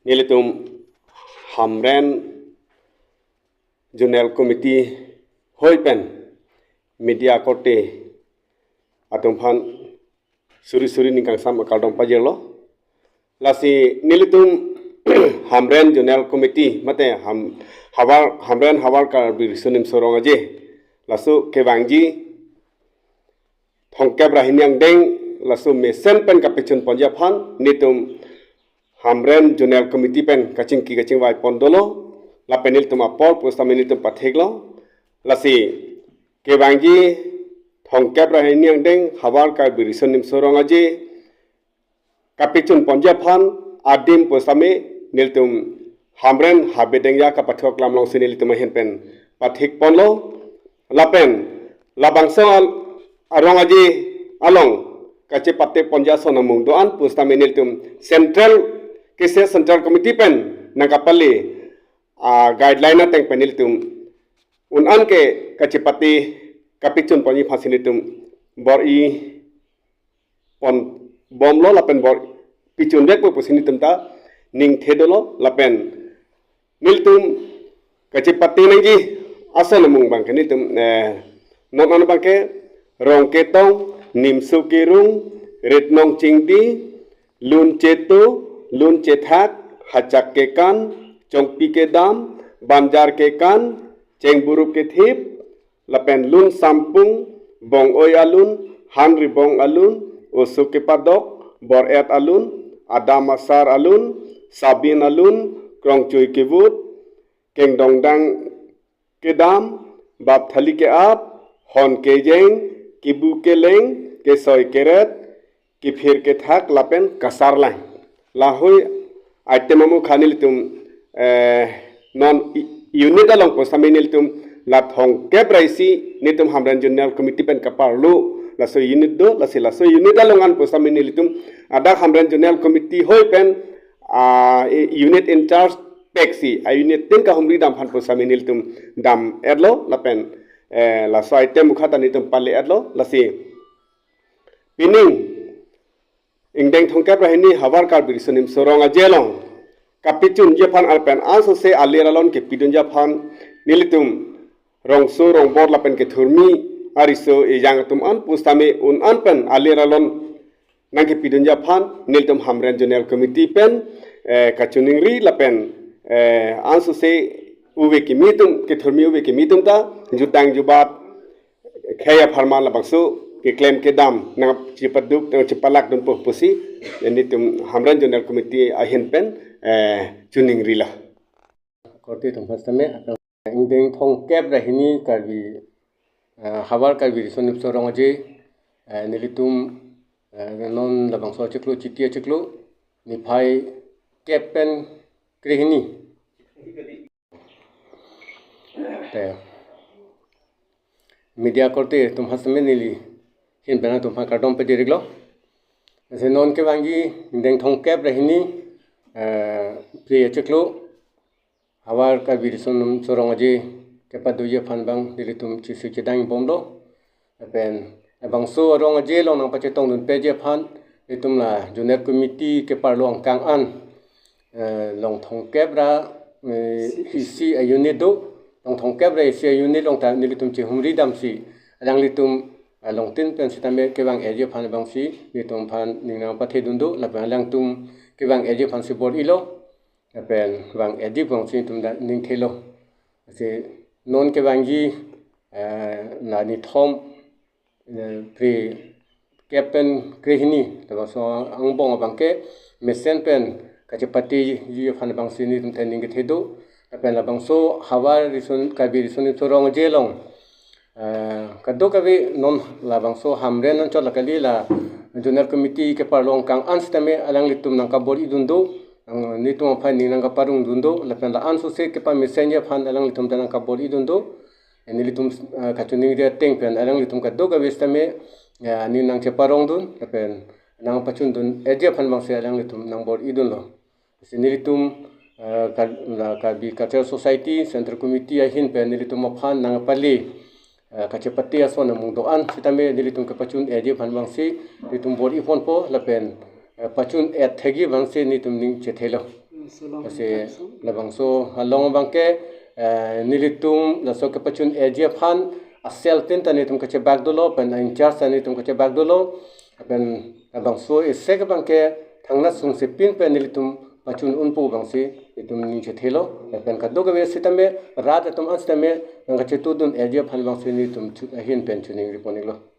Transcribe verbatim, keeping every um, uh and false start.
Nelitum Hamren Zonal Committee hoi pen media korte atum aphan suri suri ning kangsam akardom pajirlo. Lasi nelitum Hamren Zonal Committee mate Ham, Havar, Hamren Havar Karbi Riso Nimso Rong Aje, laso kevangji thomkep ra hini angdeng, laso mesen pen kapechun ponji aphan nelitum Hamren Zonal Committee pen kachingki kachingvai pon dolo. Lapen nelitum apor pusitame nelitum pathiklo. Lasi kevangji thomkep ra hini angdeng Havar Karbi Riso Nimso Rong Aje kapechun ponji aphan adim pusitame nelitum Hamren Habe Dengja kapathok lam alongsi nelitum ahin pen pathik ponlo. Lapen labangso al-, arong aje along kachepate ponji ason amung do-an pusitame nelitum central, kese Central Committee pen nangkapale, ah, guideline ateng pen nelitum un-an ke kachepate kapechun ponji aphansi nelitum bor-i pon bomlo lapen bor-i pechun vekpo pusi nelitum ta ningthe dolo. Lapen nelitum kachepate nangji ason amung abangke nelitum, eh, non an abangke Rongketong, Nimso Kerung, Ritnong Chingdi, Lun Cheto, Lun Chethak, Hachak Kekan, Chongpi Kedam, Banjar Kekan, Chengburup Kethip, lapen Lun Sampung, Bong-oi Alun, Han Ribong Alun, Oso Kepadok, Bor-et Alun, Adam Asar Alun, Sabin Alun, Krongchui Kevut, Kengdongdang Kedam, Bapthali Ke-ap, Hon Kejeng, Kibu Keleng, Kesoi Keret, Kiphir Kethak lapen Kasarlang. Lahei item amukha nelitum, eh, non i-, unit along pusitame nelitum la thomkep ra isi nelitum Hamren Zonal Committee pen kaparlo laso unit do, lasi laso unit along an pusitame nelitum adak Hamren Zonal Committee hoi pen, ah, i-, unit in charge peksi a-unit tin kahumri dam aphan pusitame nelitum dam-etlo lapen, eh, laso item amukha ta nelitum pale-etlo. Lasi pining ingdeng thomkep ra hini Havar Karbi Riso Nimso Rong Aje along kapechunji aphan lapen ansose alir alon kepidunji aphan nelitum rongso rongbor lapen kethurmi ariso ejang atum an pusitame un-an pen alir alon nangkepidunji aphan nelitum Hamren Zonal Committee pen, eh, kachiningri lapen, eh, ansose uve kimi atum, kethurmi uve kimi atum ta jutang jubat khei apharman labangso keklem kedam nangchepaduk, nangchepalak dunpo pusi nelitum Hamren Zonal Committee ahin pen, eh, chiningrilo. Korte atum aphan sitame, ingdeng thomkep ra hini Karbi, eh, Havar Karbi Riso Nimso Rong Aje, eh, nelitum, eh, non labangso achiklo, Chiti achiklo, niphai kep pen krehini. Te media korte atum aphan sitame neli ahin pen nangtum aphan kardom pajir-iklo. Lasi non kevangji ingdeng thomkep ra hini, eh, phli achiklo Havar Karbi Riso Nimso Rong Aje kepadoji aphan abang nelitum chesui chedang bomlo. Lapen labangso arong aje along nangpachetongdun peji aphan nelitum la Zonal Committee keparlo angkang an, eh, long thomkep ra, eh, isi a-unit do, long thomkep ra isi a-unit along ta nelitum chehumri damsi alanglitum, eh, longtin pen sitame kevang-etji aphan abangsi nelitum aphan ning nangpathedun do, lapen alangtum kevang-etji aphansi bor-ilo. Lapen vang-etji aphansi nelitum ta ningthelo. Lasi non kevangji, eh, la nithom, eh, phli kep pen krehini labangso angbong abangke mesen pen kachepateji aphan abangsi nelitum ta ning kethe do. Lapen labangso Havar Riso, Karbi Riso Nimso Rong Aje along, eh, kadokave non labangso Hamren anchot la kali la Zonal Committee keparlo angkang an sitame alanglitum nangkabor-idun do, nang, nelitum aphan ning nangkaparongdun do, lapen la ansose kepamesenji aphan alanglitum ta nangkabor-idun do. Nelitum, eh, kachiningri ateng pen alanglitum kadokave sitame, ya, ning nangcheparongdun, lapen nangpachundun-etji aphan abangsi alanglitum nangbor-idunlo. Lasi nelitum, eh, Kar-, la Karbi Cultural Society Central Committee ahin pen nelitum aphan nangpale, eh, kachepate ason amung do-an sitame nelitum kepachun-etji aphan abangsi nelitum bor-i ponpo lapen, eh, pachun-et thekji abangsi nelitum ning chethelo. Lasi labangso along abangke, eh, nelitum laso kepachun-eji aphan a-cell tin ta nelitum kachebak dolo, pen a-in-charge ta nelitum kachebak dolo, pen labangso isi ke abangke thangnat sungse pin pen nelitum pachun unpo abangsi nelitum ning chethelo, pen kadokave sitame, rat atum an sitame nangkachetudun-eji aphan abangsi nelitum chu-, ahin pen choningri pon-iklo.